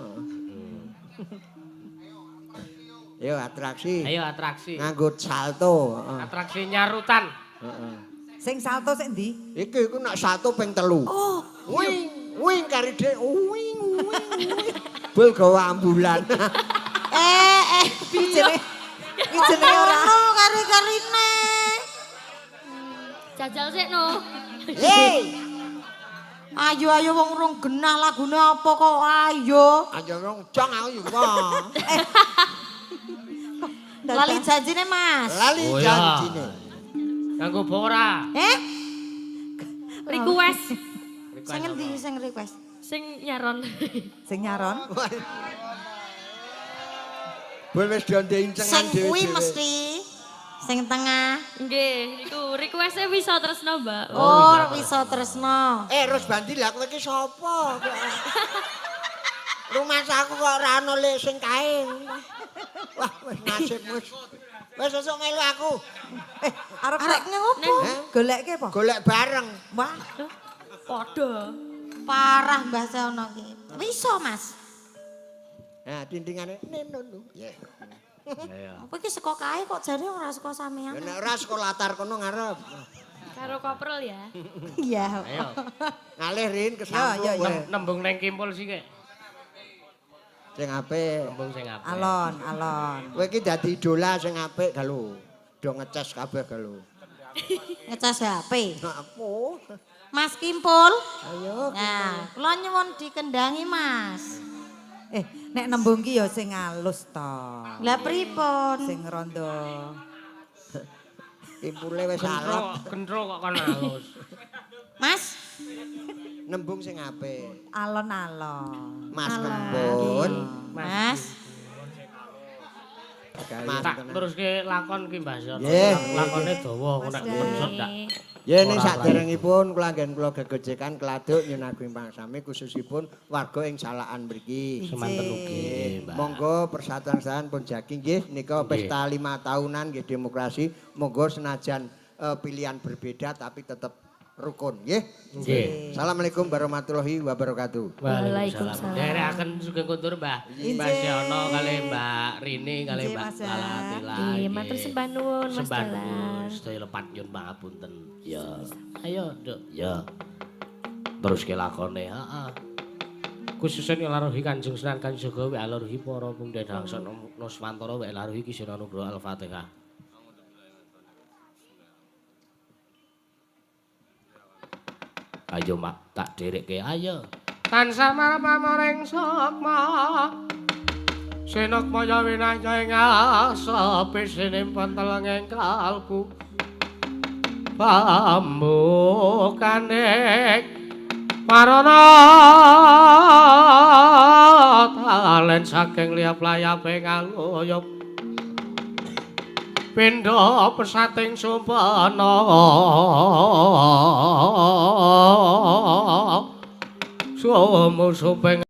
Ayo atraksi. Ayo atraksi. Nganggo salto. Heeh. Atraksi nyarutan. Heeh. Sing salto sik ndi? Iki iku nak salto ping 3. Oh. Wing, wing kari dhek wing wing. Bul gawa ambulan. Iki jenenge iki jenenge ora. Ono kari-karine. Jajal sik no. Hei, Ayo ayo wong rong genah lagune apa kok ayo. aja rong jong aku yo. Wah. Lali janjine Mas. Lali Oh, iya. janjine. Nganggo apa ora? Eh, Request sing endi sing request? sing nyaron. Sing nyaron. Bul wis do incengan Sing dhewe. kuwi mesti sing tengah. Nggih, niku request-e Wisa Tresno, Mbak. Oh, Wisa Tresno. Ros Bandi lah kowe iki sapa? Rumah aku kok ora ono lek sing kae. Wah, wis nasib wis. Wis sesuk melu aku. Arep Arek ngopo? Heh? Goleke apa? Golek bareng. Wah, Padha. Parah Mbah Sono ki. Wisa, Mas. Nah, tintingane nenono. Ya. Ayo. Apa iki saka kae kok jare ora saka sampean? Ya nek ora saka latar kono ngarep. Karo koprol ya. Iya. Ayo. Ngalih Rin kesampung. Ya, ya, ya. kowe. Nembung neng kimpul sih kek. Sing apik. Nembung sing apik. Alon, alon. Kowe iki dadi idola sing apik galo. Do ngeces kabeh galo. Ngecas HP. Apa? Mas Kimpul. Ayo. Nah, kula nyuwun dikendangi, Mas. Nek nembung ki ya sing alus to. Lah pripun? Sing rondo. Kimpule wis alot. Gendro kok kon halus. Mas, Nembung sing apik. Alon-alon. Mas Kempun. Mas. Mas Tak teruske lakon ki Mbah Sono. Nggih. Lakone dawa kok nek pensot ndak. Ya ning Ora saderengipun kula anggen kula gegojekan keladuk nyuwun agung pangsami khususipun warga ing Salakan mriki. Semanten ugi, Mbah. Monggo persatuan-persatuan pun jagi nggih nika pesta 5 tahunan nggih demokrasi. Monggo senajan pilihan berbeda tapi tetap rukun nggih. Nggih. Assalamualaikum warahmatullahi wabarakatuh. Waalaikumsalam. Nderekaken sugeng kundur Mbah. Mbah Siono kalih Mbak Rini kalih Injih, Mbak Mas ya. Lala. Nggih, matur sembah nuwun Mas Sembah Dalang. nuwun sedaya lepat nyuwun pangapunten. Ya. Ayo, Nduk. Ya. Teruske lakone, heeh. Khususnya nglaruhi Kanjeng Sunan Kalijaga wa alaruhi para pungden Hangsa Nuswantara wa alaruhi Ki Seno Nugroho Al-Fatihah. Ayo mak tak dherekke ayo. Tansah marep sukma. Sinukmaya winaya ing asape sinimpen telenging kalbu. Pambukane marana talen saking liyap layape ngaluyup. Pindha pesating sumpena sumu suping